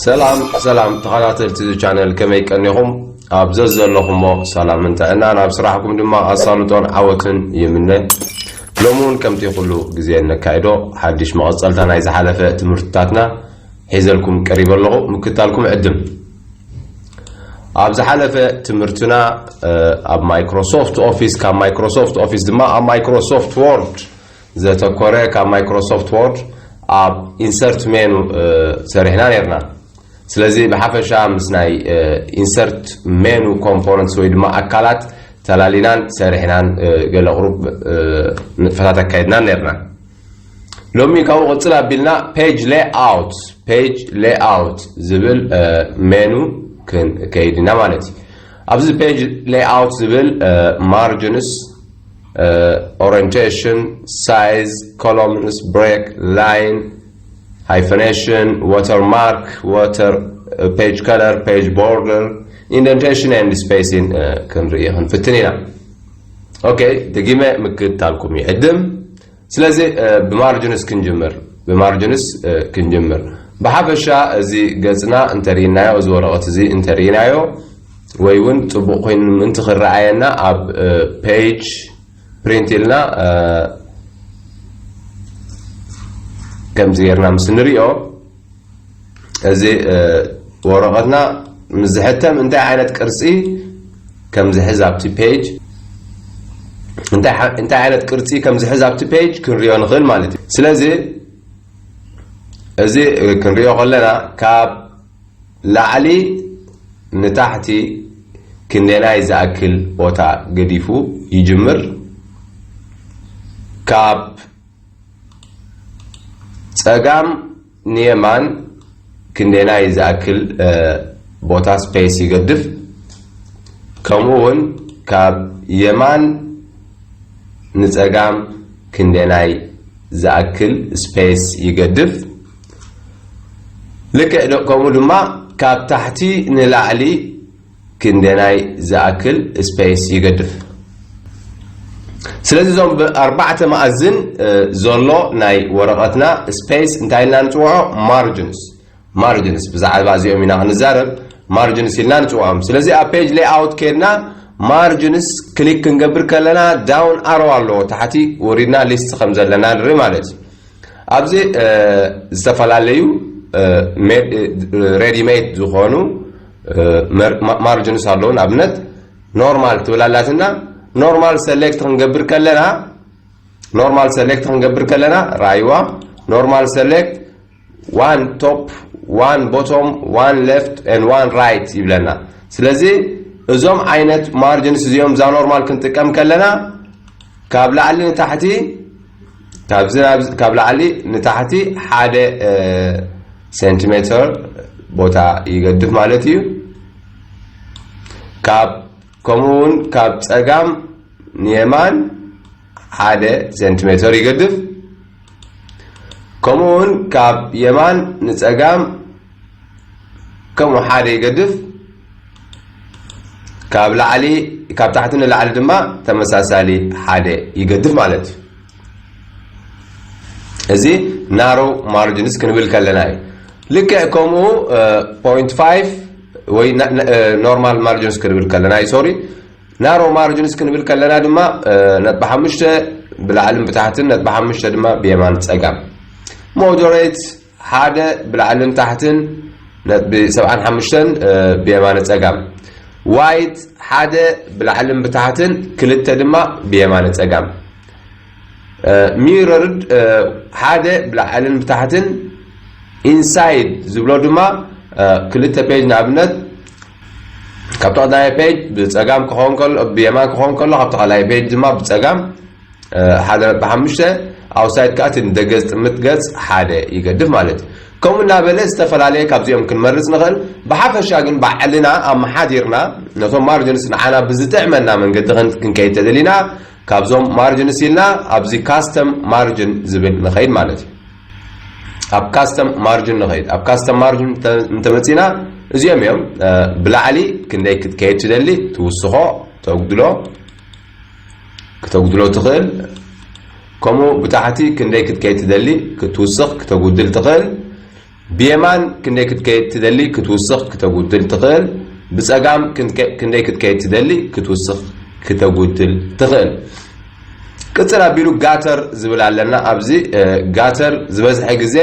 ሰላም ሰላም ተኸታተልቲ እዚ ቻነል፣ ከመይ ቀኒኹም? ኣብ ዘዘለኹሞ ሰላምን ጥዕናን፣ ኣብ ስራሕኩም ድማ ኣሳልጦን ዓወትን ይምነ። ሎሚ እውን ከምቲ ኩሉ ግዜ እነካይዶ ሓድሽ መቐጸልታ ናይ ዝሓለፈ ትምህርትታትና ሒዘልኩም ቀሪበ ኣለኹ። ምክታልኩም ዕድም። ኣብ ዝሓለፈ ትምህርትና ኣብ ማይክሮሶፍት ኦፊስ፣ ካብ ማይክሮሶፍት ኦፊስ ድማ ኣብ ማይክሮሶፍት ወርድ ዘተኮረ፣ ካብ ማይክሮሶፍት ወርድ ኣብ ኢንሰርት ሜኑ ሰሪሕና ነርና። ስለዚ ብሓፈሻ ምስ ናይ ኢንሰርት ሜኑ ኮምፖነንትስ ወይ ድማ ኣካላት ተላሊናን ሰሪሕናን ገለ ቁሩብ ንጥፈታት ኣካይድናን ነርና። ሎሚ ካብኡ ቅጽል ኣቢልና ፔጅ ሌይኣውት፣ ፔጅ ሌይኣውት ዝብል ሜኑ ክንከይድ ኢና ማለት እዩ። ኣብዚ ፔጅ ሌይኣውት ዝብል ማርጅንስ፣ ኦሪንቴሽን፣ ሳይዝ፣ ኮሎምንስ፣ ብሬክ፣ ላይን፣ ሃይፈኔሽን፣ ዋተርማርክ፣ ዋተር፣ ፔጅ ከለር፣ ፔጅ ቦርደር፣ ኢንደንቴሽን ኤንድ ስፔሲን ክንርኢ ክንፍትን ኢና። ኦኬ፣ ደጊመ ምክታልኩም ይዕድም። ስለዚ ብማርጅንስ ክንጅምር፣ ብማርጅንስ ክንጅምር። ብሓፈሻ እዚ ገጽና እንተርኢናዮ፣ እዚ ወረቐት እዚ እንተርኢናዮ፣ ወይ እውን ጽቡቕ ኮይኑ ምእንቲ ክረኣየና ኣብ ፔጅ ፕሪንት ኢልና ከምዚ ጌርና ምስ ንሪኦ፣ እዚ ወረቐትና ምስ ዝሕተም እንታይ ዓይነት ቅርጺ ከም ዝሕዝ ኣብቲ ፔጅ፣ እንታይ ዓይነት ቅርጺ ከም ዝሕዝ ኣብቲ ፔጅ ክንሪኦ ንኽእል ማለት እዩ። ስለዚ እዚ ክንሪኦ ከለና ካብ ላዕሊ ንታሕቲ ክንደናይ ዝኣክል ቦታ ገዲፉ ይጅምር፣ ካብ ጸጋም ንየማን ክንደናይ ዝኣክል ቦታ ስፔስ ይገድፍ፣ ከምኡ እውን ካብ የማን ንጸጋም ክንደናይ ዝኣክል ስፔስ ይገድፍ። ልክዕ ከምኡ ድማ ካብ ታሕቲ ንላዕሊ ክንደናይ ዝኣክል ስፔስ ይገድፍ። ስለዚ እዞም ብኣርባዕተ መኣዝን ዘሎ ናይ ወረቐትና ስፔስ እንታይ ኢልና ንፅውዖ? ማርጅንስ። ማርጅንስ ብዛዕባ እዚኦም ኢና ክንዛረብ። ማርጅንስ ኢልና ንፅውዖም። ስለዚ ኣብ ፔጅ ሌይኣውት ከድና ማርጅንስ ክሊክ ክንገብር ከለና ዳውን ኣሮ ኣለዎ፣ ታሕቲ ወሪድና ሊስት ከም ዘለና ንርኢ ማለት እዩ። ኣብዚ ዝተፈላለዩ ሬዲ ሜድ ዝኾኑ ማርጅንስ ኣለዉ። ንኣብነት ኖርማል ትብል ኣላትና። ኖርማል ሰሌክት ክንገብር ከለና፣ ኖርማል ሰሌክት ክንገብር ከለና ራይዋ ኖርማል ሰሌክት ዋን ቶፕ፣ ዋን ቦቶም፣ ዋን ሌፍት ኤንድ ዋን ራይት ይብለና። ስለዚ እዞም ዓይነት ማርጅንስ እዚኦም እዛ ኖርማል ክንጥቀም ከለና ካብ ላዕሊ ንታሕቲ፣ ካብ ላዕሊ ንታሕቲ ሓደ ሴንቲሜትር ቦታ ይገድፍ ማለት እዩ። ካብ ከምኡ እውን ካብ ጸጋም ንየማን ሓደ ሴንቲሜትር ይገድፍ። ከምኡ እውን ካብ የማን ንጸጋም ከምኡ ሓደ ይገድፍ። ካብ ላዕሊ፣ ካብ ታሕቲ ንላዕሊ ድማ ተመሳሳሊ ሓደ ይገድፍ ማለት እዩ። እዚ ናሮ ማርጅንስ ክንብል ከለና እዩ። ልክዕ ከምኡ ፖይንት ፋይቭ ወይ ኖርማል ማርጅንስ ክንብል ከለና እዩ። ሶሪ፣ ናሮ ማርጅንስ ክንብል ከለና ድማ ነጥቢ ሓሙሽተ ብላዕልን ብታሕትን፣ ነጥቢ ሓሙሽተ ድማ ብየማን ጸጋም። ሞደሬት ሓደ ብላዕልን ታሕትን ነጥቢ ሰብዓን ሓሙሽተን ብየማነ ጸጋም። ዋይድ ሓደ ብላዕልን ብታሕትን፣ ክልተ ድማ ብየማነ ጸጋም። ሚረርድ ሓደ ብላዕልን ብታሕትን፣ ኢንሳይድ ዝብሎ ድማ ክልተ ፔጅ፣ ንኣብነት ካብ ተቐዳማይ ፔጅ ብጸጋም ክኸውን ከሎ፣ ብየማን ክኸውን ከሎ፣ ካብ ተቐዳማይ ፔጅ ድማ ብጸጋም ሓደ ነጥቢ ሓሙሽተ፣ ኣውሳይድ ከኣ እቲ ንደገ ዝጥምት ገጽ ሓደ ይገድፍ ማለት እዩ። ከምኡ እናበለ ዝተፈላለየ ካብዚኦም ክንመርጽ ንኽእል። ብሓፈሻ ግን ባዕልና ኣመሓዲርና ነቶም ማርጅንስ ንዓና ብዝጥዕመና መንገዲ ክን-፣ ክንከይድ ተደሊና፣ ካብዞም ማርጅንስ ኢልና ኣብዚ ካስተም ማርጅን ዝብል ንኸይድ ማለት እዩ። ኣብ ካስተም ማርጅን ንኸይድ። ኣብ ካስተም ማርጅን እንተ-፣ እንተመጺና እዚኦም እዮም። ብላዕሊ ክንደይ ክትከይድ ትደሊ፣ ትውስኾ፣ ተጉድሎ፣ ክተጉድሎ ትኽእል። ከምኡ ብታሕቲ ክንደይ ክትከይድ ትደሊ፣ ክትውስኽ፣ ክተጉድል ትኽእል። ብየማን ክንደይ ክትከይድ ትደሊ ክትውስኽ ክተጉድል ትኽእል። ብጸጋም ክንከ- ክንደይ ክትከይድ ትደሊ ክትውስኽ ክተጉድል ትኽእል። ቅጽል ኣቢሉ ጋተር ዝብል ኣለና። ኣብዚ ጋተር ዝበዝሐ ግዜ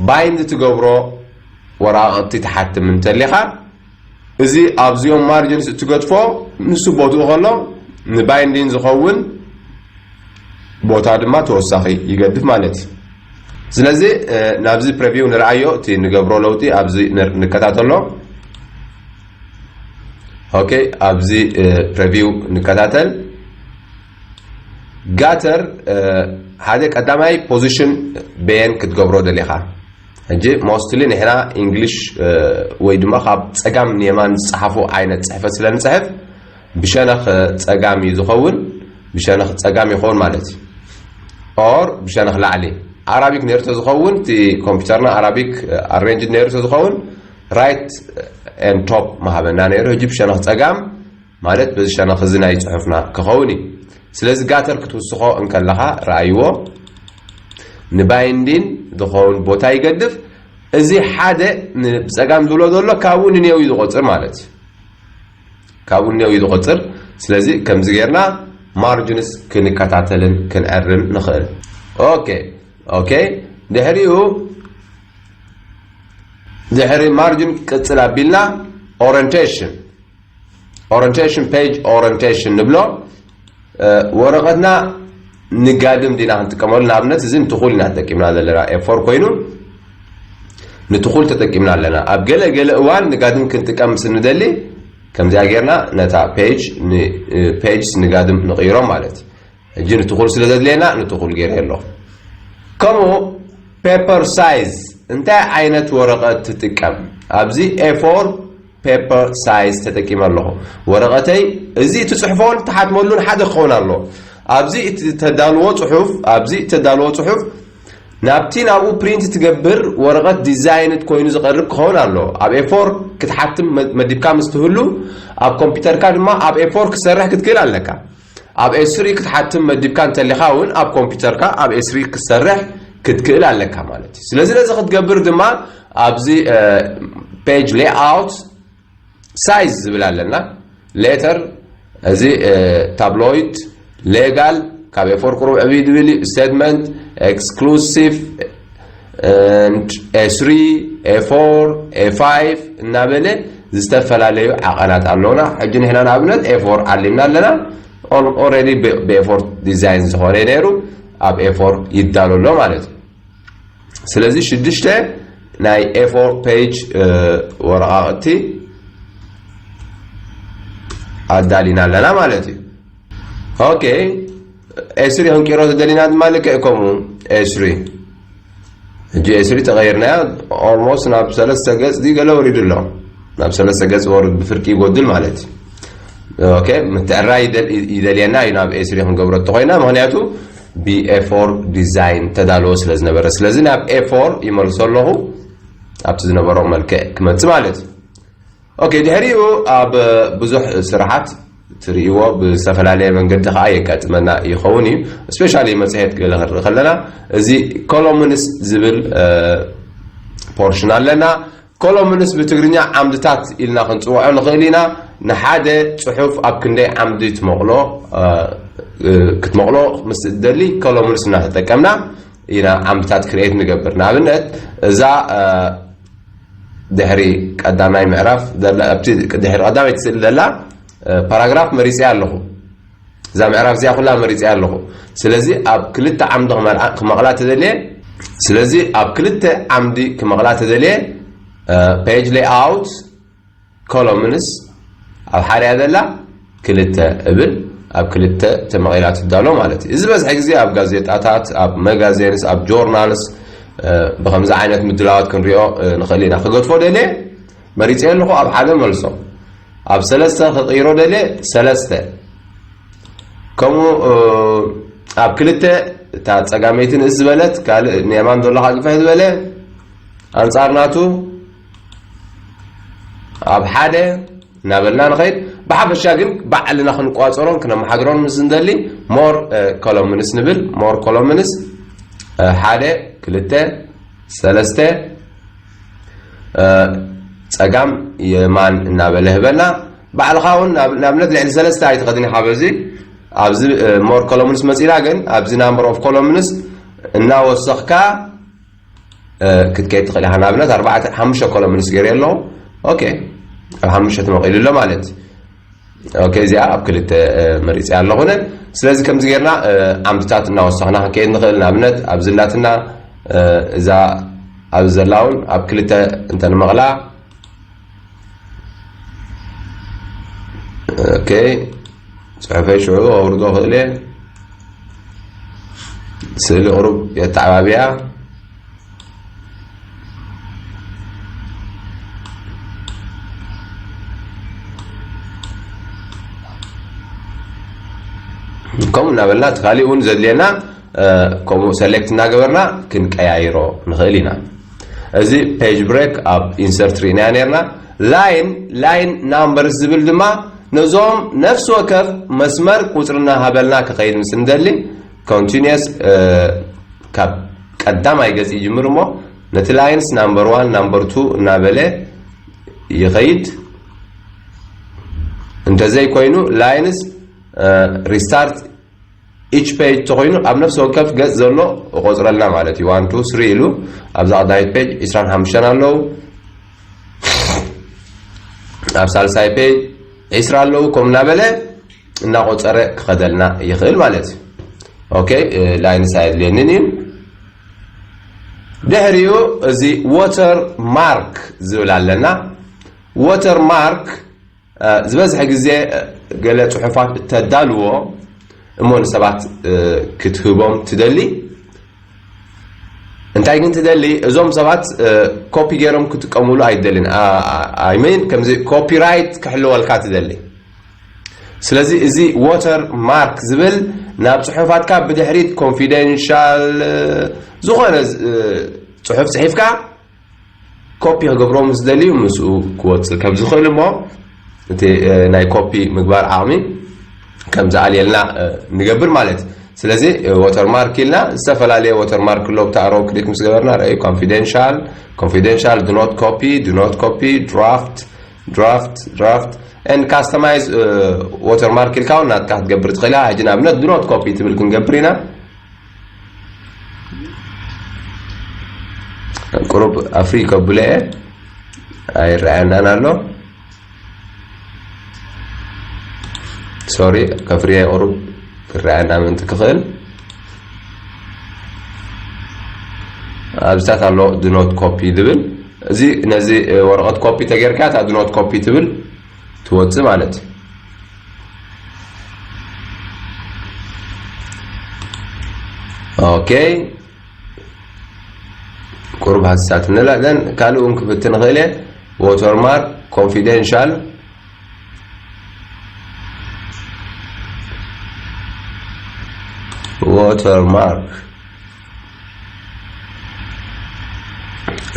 ባይንድ ትገብሮ ወረቓቕቲ ትሓትም እንተሊኻ፣ እዚ ኣብዚኦም ማርጅንስ እትገድፎ ንሱ ቦትኡ ከሎ ንባይንዲን ዝኸውን ቦታ ድማ ተወሳኺ ይገድፍ ማለት እዩ። ስለዚ ናብዚ ፕሪቪው ንርኣዮ፣ እቲ ንገብሮ ለውጢ ኣብዚ ንከታተሎ። ኦኬ፣ ኣብዚ ፕሪቪው ንከታተል። ጋተር ሓደ ቀዳማይ ፖዚሽን በየን ክትገብሮ ደሊኻ። ሕጂ ሞስትሊ ንሕና ኢንግሊሽ ወይ ድማ ካብ ጸጋም ንየማን ዝጸሓፉ ዓይነት ጽሕፈት ስለ ንጽሕፍ ብሸነኽ ጸጋም እዩ ዝኸውን። ብሸነኽ ጸጋም ይኸውን ማለት እዩ። ኦር ብሸነኽ ላዕሊ። ኣራቢክ ነይሩ ተዝኸውን እቲ ኮምፒውተርና ኣራቢክ ኣሬንጅ ነይሩ ተዝኸውን ራይት ኤን ቶፕ መሃበና ነይሩ። ሕጂ ብሸነኽ ጸጋም ማለት በዚ ሸነኽ እዚ ናይ ጽሑፍና ክኸውን እዩ። ስለዚ ጋተር ክትውስኾ እንከለኻ ረኣይዎ ንባይንዲን ዝኸውን ቦታ ይገድፍ። እዚ ሓደ ብጸጋም ዝብሎ ዘሎ ካብኡ ንኔው እዩ ዝቆጽር ማለት እዩ። ካብኡ ንኔው እዩ ዝቆጽር። ስለዚ ከምዚ ጌርና ማርጅንስ ክንከታተልን ክንዕርን ንኽእል። ኦኬ ኦኬ። ድሕሪኡ ድሕሪ ማርጅን ቅጽል ኣቢልና ኦሪንቴሽን ኦሪንቴሽን ፔጅ ኦሪንቴሽን ንብሎ። ወረቐትና ንጋድም ዲና ክንጥቀመሉ? ንኣብነት እዚ ንትኹል ኢና ተጠቂምና ዘለና ኤፎር ኮይኑ ንትኹል ተጠቂምና ኣለና። ኣብ ገለ ገለ እዋን ንጋድም ክንጥቀም ምስ እንደሊ ከምዚኣ ጌርና ነታ ፔጅ ፔጅስ ንጋድም ንቕይሮም ማለት እዩ። ሕጂ ንትኹል ስለ ዘድልየና ንትኹል ገይረ ኣለኹ። ከምኡ ፔፐር ሳይዝ እንታይ ዓይነት ወረቐት ትጥቀም? ኣብዚ ኤፎር ፔፐር ሳይዝ ተጠቂመ ኣለኹ። ወረቐተይ እዚ ትጽሕፎን ትሓትመሉን ሓደ ክኸውን ኣለዎ። ኣብዚ እተዳልዎ ጽሑፍ ኣብዚ እተዳልዎ ጽሑፍ ናብቲ ናብኡ ፕሪንት ትገብር ወረቐት ዲዛይንድ ኮይኑ ዝቐርብ ክኸውን ኣለዎ። ኣብ ኤፎር ክትሓትም መዲብካ ምስ ትህሉ ኣብ ኮምፒውተርካ ድማ ኣብ ኤፎር ክትሰርሕ ክትክእል ኣለካ። ኣብ ኤስሪ ክትሓትም መዲብካ እንተሊኻ እውን ኣብ ኮምፒውተርካ ኣብ ኤስሪ ክትሰርሕ ክትክእል ኣለካ ማለት እዩ። ስለዚ ነዚ ክትገብር ድማ ኣብዚ ፔጅ ሌይኣውት ሳይዝ ዝብል ኣለና። ሌተር እዚ ታብሎይድ፣ ሌጋል ካብ ኤፎር ቁሩብ ዕብይ ዝብል እዩ። ስቴትመንት፣ ኤክስክሉሲቭ፣ ኤስሪ፣ ኤፎር፣ ኤፋይቭ እናበለ ዝተፈላለዩ ዓቐናት ኣለውና። ሕጂ ንሕና ንኣብነት ኤፎር ዓሊምና ኣለና። ኦልሬዲ ብኤፎር ዲዛይን ዝኾነ ነይሩ ኣብ ኤፎር ይዳሎ ኣሎ ማለት እዩ። ስለዚ ሽዱሽተ ናይ ኤፎር ፔጅ ወረቓቕቲ ኣዳሊና ኣለና ማለት እዩ። ኦኬ፣ ኤስሪ ክንቅይሮ ተደሊና ድማ ልክዕ ከምኡ ኤስሪ። ሕጂ ኤስሪ ተቐይርናያ ኦልሞስት ናብ ሰለስተ ገጽ ድዩ ገለ ወሪዱ ኣሎ። ናብ ሰለስተ ገጽ ወርድ ብፍርቂ ይጎድል ማለት እዩ። ኦኬ፣ ምትዕራይ ይደል- ይደልየና እዩ ናብ ኤስሪ ክንገብሮ እንተኾይና፣ ምኽንያቱ ብኤፎር ዲዛይን ተዳልዎ ስለ ዝነበረ። ስለዚ ናብ ኤፎር ይመልሶ ኣለኹ፣ ኣብቲ ዝነበሮ መልክዕ ክመጽእ ማለት እዩ። ኦኬ፣ ድሕሪኡ ኣብ ብዙሕ ስራሓት ትርእይዎ ብዝተፈላለየ መንገዲ ከዓ የጋጥመና ይኸውን እዩ። ስፔሻሊ መፅሄት ገለ ክንርኢ ከለና እዚ ኮሎምንስ ዝብል ፖርሽን ኣለና። ኮሎምንስ ብትግርኛ ዓምድታት ኢልና ክንፅውዖ ንኽእል ኢና። ንሓደ ፅሑፍ ኣብ ክንደይ ዓምዲ ትመቕሎ ክትመቕሎ ምስ እትደሊ ኮሎምንስ እናተጠቀምና ኢና ዓምድታት ክርኤት ንገብር። ንኣብነት እዛ ድሕሪ ቀዳማይ ምዕራፍ ኣብቲ ድሕሪ ቀዳመይቲ ስእሊ ዘላ ፓራግራፍ መሪፀያ ኣለኹ። እዛ ምዕራፍ እዚኣ ኩላ መሪፀያ ኣለኹ። ስለዚ ኣብ ክልተ ዓምዲ ክመቕላ ተደልየ ስለዚ ኣብ ክልተ ዓምዲ ክመቕላ ተደልየ ፔጅ ሌይኣውት ኮሎምንስ ኣብ ሓደ እያ ዘላ ክልተ እብል ኣብ ክልተ ተመቒላ ትዳሎ ማለት እዩ። እዚ በዝሒ ግዜ ኣብ ጋዜጣታት፣ ኣብ መጋዜንስ፣ ኣብ ጆርናልስ ብከምዚ ዓይነት ምድላዋት ክንሪኦ ንኽእል ኢና። ክገድፎ ደልየ መሪፀ ኣለኹ ኣብ ሓደ መልሶ። ኣብ ሰለስተ ክቕይሮ ደልየ ሰለስተ። ከምኡ ኣብ ክልተ እታ ፀጋመይቲ ንእስ ዝበለት ካልእ ንየማን ዘሎ ከዓ ግፍሕ ዝበለ ኣንፃር ናቱ ኣብ ሓደ እናበልና ንኸይድ። ብሓፈሻ ግን ባዕልና ክንቋፀሮን ክነመሓድሮን ምስ እንደሊ ሞር ኮሎምንስ ንብል። ሞር ኮሎምንስ ሓደ ክልተ ሰለስተ ጸጋም የማን እናበለ ህበና። ባዕልኻ እውን ንኣብነት ልዕሊ ሰለስተ ኣይትኸድን ኢኻ። በዚ ኣብዚ more columns መፂና፣ ግን ኣብዚ number of columns እናወሰኽካ ክትከይድ ትኽእል ኢኻ። ንኣብነት ኣርባዕተ ሓሙሽተ columns ገይረ ኣለኹ። ኦኬ፣ ኣብ ሓሙሽተ ተመቒሉ ኣሎ ማለት። ኦኬ፣ እዚኣ ኣብ ክልተ መሪፀ ኣለኹ። ስለዚ ከምዚ ጌርና ዓምድታት እናወሰኽና ክንከይድ ንኽእል። ንኣብነት ኣብዚ ላትና እዛ ኣብዚ ዘላ እውን ኣብ ክልተ እንተንመቕላ፣ ኦኬ፣ ጽሑፈይ ሽዑ ኣውርዶ ክእል እየ። ስእሊ ቁሩብ የተዓባብያ። ከምኡ እናበልና እቲ ካሊእ እውን ዘድልየና ከምኡ ሰሌክት እናገበርና ክንቀያይሮ ንኽእል ኢና። እዚ ፔጅ ብሬክ ኣብ ኢንሰርት ርኢናዮ ነርና። ላይን ላይን ናምበርስ ዝብል ድማ ነዞም ነፍሲ ወከፍ መስመር ቁፅሪ እናሃበልና ክኸይድ ምስ እንደሊ ኮንቲኒየስ ካብ ቀዳማይ ገፅ ይጅምር እሞ ነቲ ላይንስ ናምበር ዋን ናምበር ቱ እናበለ ይኸይድ። እንተዘይኮይኑ ላይንስ ሪስታርት ኢች ፔጅ ተኾይኑ ኣብ ነፍሲ ወከፍ ገፅ ዘሎ እቆፅረልና ማለት እዩ። ዋን ቱ ስሪ ኢሉ ኣብዛ ቀዳመይቲ ፔጅ ዒስራን ሓሙሽተን ኣለዉ፣ ኣብ ሳልሳይ ፔጅ ዒስራ ኣለዉ። ከም እናበለ እናቆፀረ ክኸደልና ይኽእል ማለት እዩ። ኦኬ፣ ላይንስ ኣየድልየንን እዩ። ድሕሪኡ እዚ ዎተር ማርክ ዝብል ኣለና። ዎተር ማርክ ዝበዝሐ ግዜ ገለ ፅሑፋት እተዳልዎ እሞ ንሰባት ክትህቦም ትደሊ። እንታይ ግን ትደሊ፣ እዞም ሰባት ኮፒ ገይሮም ክጥቀሙሉ ኣይትደልን። ኣይሜን ከምዚ ኮፒራይት ክሕልወልካ ትደሊ። ስለዚ እዚ ዎተር ማርክ ዝብል ናብ ፅሑፋትካ ብድሕሪት ኮንፊደንሻል ዝኾነ ፅሑፍ ፅሒፍካ ኮፒ ክገብሮ ምስ ደልዩ ምስኡ ክወፅእ ከም ዝኽእል እሞ እቲ ናይ ኮፒ ምግባር ዓቕሚ ከም ዝኣልየልና ንገብር ማለት እዩ። ስለዚ ዎተር ማርክ ኢልና ዝተፈላለየ ዎተር ማርክ ኣሎ። ብታእሮ ክሊክ ምስ ገበርና ረኣዩ ኮንፊደንሻል፣ ኮንፊደንሻል፣ ዱ ኖት ኮፒ፣ ዱ ኖት ኮፒ፣ ድራፍት፣ ድራፍት፣ ድራፍት ኤንድ ካስተማይዝ ዎተር ማርክ ኢልካ እውን ናትካ ክትገብር ትኽእል ኢኻ። ሕጂ ንኣብነት ዱ ኖት ኮፒ ትብል ክንገብር ኢና። ቁሩብ ኣፍሪ ከብሎ እየ፣ ኣይረኣየናን ኣሎ። ሶሪ፣ ከፍርየ ቁሩብ ክረኣየና ምእንቲ ክኽእል። ኣብዚታት ኣሎ ዱ ኖት ኮፒ ዝብል። እዚ ነዚ ወረቐት ኮፒ ተጌርካ እታ ዱ ኖት ኮፒ ትብል ትወፅእ ማለት እዩ። ኦኬ፣ ቁሩብ ሃሳት ንላለን ካልእ እውን ክፍትን ንኽእል እየ። ዎተርማርክ ኮንፊደንሻል፣ ዎተርማርክ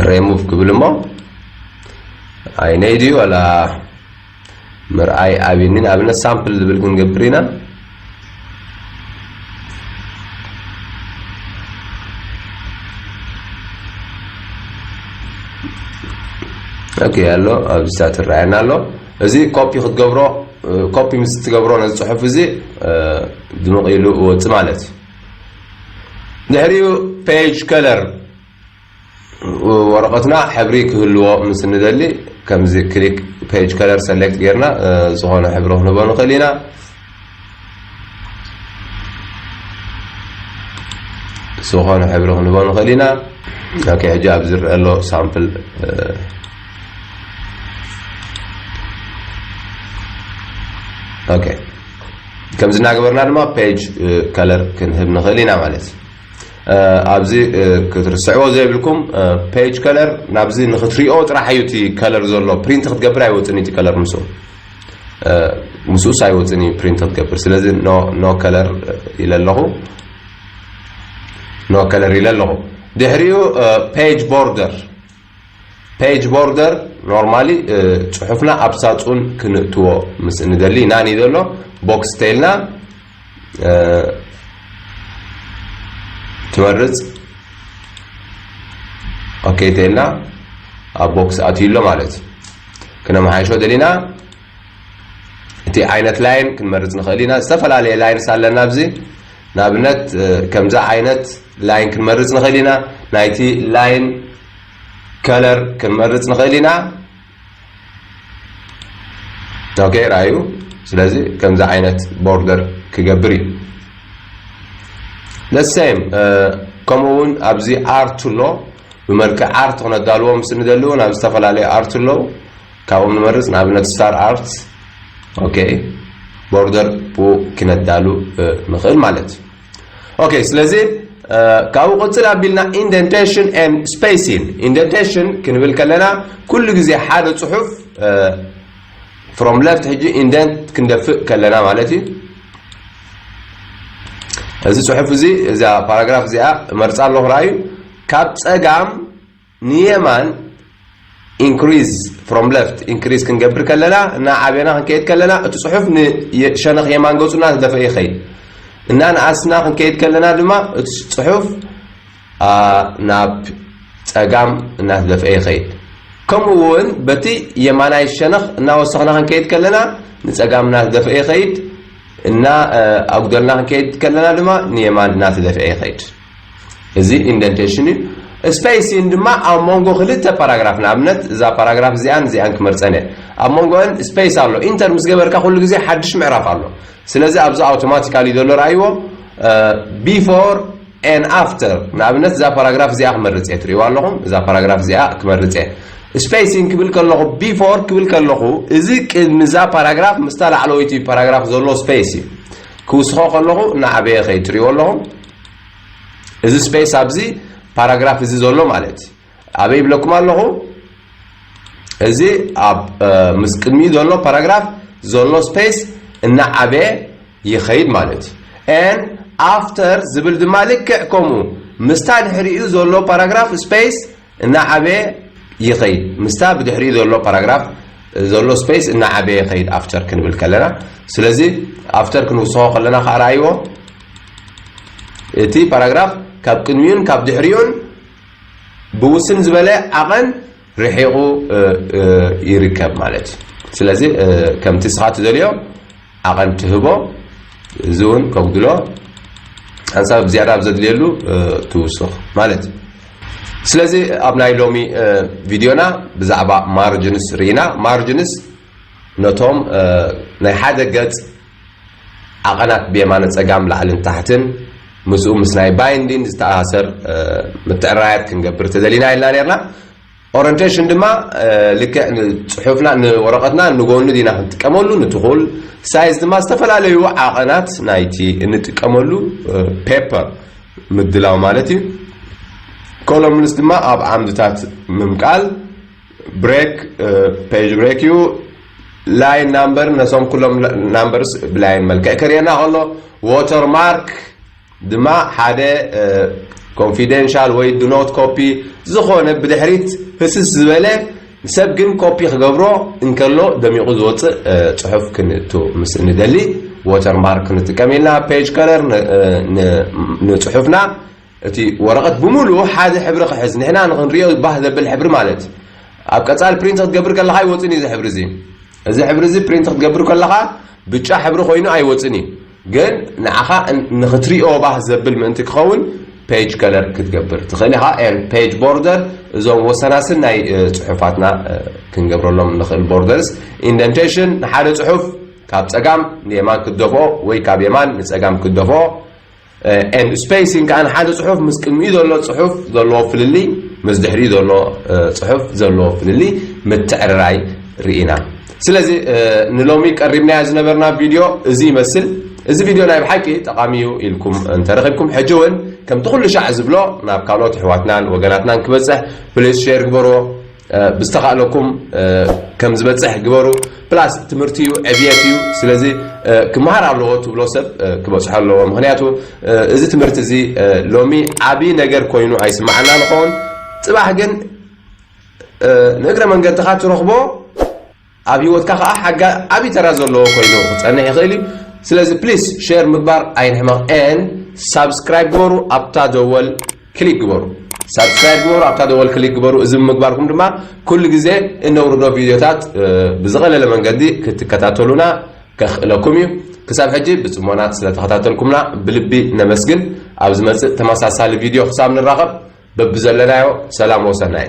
ሬሙቭ ክብል እሞ ኣይነይ ድዩ ዋላ ምርኣይ ኣብኒ። ንኣብነት ሳምፕል ዝብል ክንገብር ኢና። ኦኬ ኣሎ፣ ኣብዚ ትረኣየና ኣሎ። እዚ ኮፒ ክትገብሮ፣ ኮፒ ምስ ትገብሮ ነዚ ፅሑፍ እዚ ድምቕ ኢሉ ይወፅእ ማለት እዩ። ድሕሪኡ ፔጅ ከለር ወረቐትና ሕብሪ ክህልዎ ምስ እንደሊ ከምዚ ክሊክ ፔጅ ከለር ሰሌክት ጌርና ዝኾነ ሕብሪ ክንህቦ ንኽእል ኢና። ዝኾነ ሕብሪ ክንህቦ ንኽእል ኢና። ኦኬ፣ ሕጂ ኣብዚ ዝረአ ኣሎ ሳምፕል። ኦኬ፣ ከምዚ እናገበርና ድማ ፔጅ ከለር ክንህብ ንኽእል ኢና ማለት እዩ። ኣብዚ ክትርስዕዎ ዘይብልኩም ፔጅ ከለር ናብዚ ንክትሪኦ ጥራሕ እዩ እቲ ከለር ዘሎ። ፕሪንት ክትገብር ኣይወፅን እዩ እቲ ከለር ምስኡ፣ ምስኡስ ኣይወፅን እዩ ፕሪንት ክትገብር። ስለዚ ኖ ከለር ኢለ ኣለኹ፣ ኖ ከለር ኢለ ኣለኹ። ድሕሪኡ ፔጅ ቦርደር፣ ፔጅ ቦርደር ኖርማሊ ፅሑፍና ኣብ ሳፁን ክንእትዎ ምስ እንደሊ ናኒ ዘሎ ቦክስ ተይልና ትመርፅ። ኦኬ ተልና ኣብ ቦክስ ኣትዩ ኣሎ ማለት እዩ። ክነመሓይሾ ደሊና እቲ ዓይነት ላይን ክንመርጽ ንኽእል ኢና። ዝተፈላለየ ላይንስ ኣለና ኣብዚ። ንኣብነት ከምዛ ዓይነት ላይን ክንመርጽ ንኽእል ኢና። ናይቲ ላይን ከለር ክንመርጽ ንኽእል ኢና። ኦኬ ራዩ። ስለዚ ከምዚ ዓይነት ቦርደር ክገብር እዩ። The same ከምኡ እውን ኣብዚ ኣርት ኣሎ። ብመልክዕ ኣርት ክነዳልዎ ምስ ንደሊ እውን ኣብ ዝተፈላለዩ ኣርት ኣለዉ። ካብኦም ንመርጽ። ንኣብነት ስታር ኣርት። ኦኬ ቦርደር ብኡ ክነዳሉ ንኽእል ማለት እዩ። ኦኬ ስለዚ ካብኡ ቅጽል ኣቢልና indentation and spacing። Indentation ክንብል ከለና ኩሉ ግዜ ሓደ ጽሑፍ from left ሕጂ indent ክንደፍእ ከለና ማለት እዩ። እዚ ጽሑፍ እዚ እዛ ፓራግራፍ እዚኣ መርጻ ኣለኹ ራዩ። ካብ ጸጋም ንየማን increase from left increase ክንገብር ከለና እና ዓቤና ክንከይድ ከለና እቲ ጽሑፍ ንሸነኽ የማን ገጹ እናተደፍአ ይኸይድ። እና ንኣስና ክንከይድ ከለና ድማ እቲ ጽሑፍ ናብ ጸጋም እናተደፍአ ይኸይድ። ከምኡ እውን በቲ የማናይ ሸነኽ እናወሰኽና ክንከይድ ከለና ንጸጋም እናተደፍአ ይኸይድ። እና ኣጉደልና ክንከይድ ከለና ድማ ንየማን እናተደፍአ ይኸይድ። እዚ indentation እዩ። Spacing ድማ ኣብ መንጎ ክልተ ፓራግራፍ ንኣብነት እዛ ፓራግራፍ እዚኣን እዚኣን ክመርጸን እየ። ኣብ መንጎን ስፔስ ኣሎ። ኢንተር ምስ ገበርካ ኩሉ ግዜ ሓድሽ ምዕራፍ ኣሎ። ስለዚ ኣብዚ ኣውቶማቲካሊ ዘሎ ርኣይዎ before and after ንኣብነት እዛ ፓራግራፍ እዚኣ ክመርጽ እየ። ትርእይዋ ኣለኹም እዛ ፓራግራፍ እዚኣ ክመርጽ እየ። Spacing ክብል ከለኹ before ክብል ከለኹ እዚ ቅድሚ እዛ ፓራግራፍ ምስታ ላዕለወይቲ ፓራግራፍ ዘሎ ስፔስ እዩ። ክውስኾ ከለኹ እናዓበየ ኸይድ ትርእይዎ ኣለኹም። እዚ ስፔስ ኣብዚ ፓራግራፍ እዚ ዘሎ ማለት እዩ። ኣበይ ይብለኩም ኣለኹ? እዚ ኣብ ምስ ቅድሚኡ ዘሎ ፓራግራፍ ዘሎ ስፔስ እናዓበየ ይኸይድ ማለት እዩ። And after ዝብል ድማ ልክዕ ከምኡ ምስታ ድሕሪኡ ዘሎ ፓራግራፍ ስፔስ እናዓበየ ይኸይድ። ምስታ ብድሕሪኡ ዘሎ ፓራግራፍ ዘሎ ስፔስ እናዓበየ ይኸይድ after ክንብል ከለና። ስለዚ after ክንውስኾ ከለና ከዓ ረኣይዎ እቲ ፓራግራፍ ካብ ቅድሚኡን ካብ ድሕሪኡን ብውስን ዝበለ ዓቐን ርሒቑ ይርከብ ማለት እዩ። ስለዚ ከምቲ ስኻ ትደልዮ ዓቐን ትህቦ፣ እዚ እውን ከጉድሎ፣ ሓንሳብ ዝያዳ ኣብ ዘድልየሉ ትውስኽ ማለት እዩ። ስለዚ ኣብ ናይ ሎሚ ቪድዮና ብዛዕባ ማርጅንስ ርኢና። ማርጅንስ ነቶም ናይ ሓደ ገጽ ዓቐናት ብየማነ ጸጋም ላዕልን ታሕትን ምስኡ ምስ ናይ ባይንዲን ዝተኣሳሰር ምትዕራያት ክንገብር ተደሊና ኢልና ነርና። ኦሪንቴሽን ድማ ልክዕ ንጽሑፍና ንወረቐትና ንጎኒ ዲና ክንጥቀመሉ ንትኹል። ሳይዝ ድማ ዝተፈላለዩ ዓቐናት ናይቲ እንጥቀመሉ ፔፐር ምድላው ማለት እዩ። ኮሎምንስ ድማ ኣብ ዓምድታት ምምቃል። ብሬክ ፔጅ ብሬክ እዩ። ላይን ናምበር ነሶም ኩሎም ናምበርስ ብላይን መልክዕ ከርእየና ከሎ፣ ዎተር ማርክ ድማ ሓደ ኮንፊደንሻል ወይ ዱኖት ኮፒ ዝኾነ ብድሕሪት ህስስ ዝበለ ሰብ ግን ኮፒ ክገብሮ እንከሎ ደሚቑ ዝወፅእ ፅሑፍ ክንእቱ ምስ እንደሊ ዎተር ማርክ ክንጥቀም ኢልና። ፔጅ ከለር ንፅሑፍና እቲ ወረቐት ብምሉኡ ሓደ ሕብሪ ክሕዝ ንሕና ንክንሪኦ ባህ ዘብል ሕብሪ ማለት እዩ። ኣብ ቀፃል ፕሪንት ክትገብር ከለካ ኣይወፅን እዩ እዚ ሕብሪ እዚ። እዚ ሕብሪ እዚ ፕሪንት ክትገብር ከለካ ብጫ ሕብሪ ኮይኑ ኣይወፅን እዩ። ግን ንዓኻ ንክትሪኦ ባህ ዘብል ምእንቲ ክኸውን ፔጅ ከለር ክትገብር ትኽእል ኢኻ። ን ፔጅ ቦርደር እዞም ወሰናስን ናይ ፅሑፋትና ክንገብረሎም ንኽእል ቦርደርስ። ኢንደንቴሽን ንሓደ ፅሑፍ ካብ ፀጋም ንየማን ክትደፍኦ ወይ ካብ የማን ንፀጋም ክትደፍኦ። ን ስፔሲንግ ከዓ ንሓደ ፅሑፍ ምስ ቅድሚኡ ዘሎ ፅሑፍ ዘለዎ ፍልልይ ምስ ድሕሪኡ ዘሎ ፅሑፍ ዘለዎ ፍልልይ ምትዕርራይ ርኢና። ስለዚ ንሎሚ ቀሪብናዮ ዝነበርና ቪድዮ እዚ ይመስል። እዚ ቪድዮ ናይ ብሓቂ ጠቓሚ እዩ ኢልኩም እንተረኺብኩም ሕጂ እውን ከምቲ ኩሉ ሻዕ ዝብሎ ናብ ካልኦት ኣሕዋትናን ወገናትናን ክበፅሕ ፕሊስ ሼር ግበርዎ። ብዝተኻእለኩም ከም ዝበፅሕ ግበሩ። ፕላስ ትምህርቲ እዩ፣ ዕብየት እዩ። ስለዚ ክመሃር ኣለዎ ትብሎ ሰብ ክበፅሖ ኣለዎ። ምክንያቱ እዚ ትምህርቲ እዚ ሎሚ ዓብዪ ነገር ኮይኑ ኣይስማዓና ንኸውን። ፅባሕ ግን ንእግረ መንገድኻ ትረኽቦ ኣብ ህይወትካ ከዓ ሓጋ ዓብዪ ተራ ዘለዎ ኮይኑ ክፀንሕ ይኽእል እዩ። ስለዚ ፕሊስ ሼር ምግባር ኣይንሕመቕ። ን ሳብስክራይብ ግበሩ፣ ኣብታ ደወል ክሊክ ግበሩ። ሳብስክራይብ ግበሩ፣ ኣብታ ደወል ክሊክ ግበሩ። እዚ ብምግባርኩም ድማ ኩሉ ግዜ እነውርዶ ቪድዮታት ብዝቐለለ መንገዲ ክትከታተሉና ከኽእለኩም እዩ። ክሳብ ሕጂ ብጽሞና ስለተኸታተልኩምና ብልቢ ነመስግን። ኣብ ዝመጽእ ተመሳሳሊ ቪድዮ ክሳብ ንራኸብ በብዘለናዮ ሰላም ወሰናይ።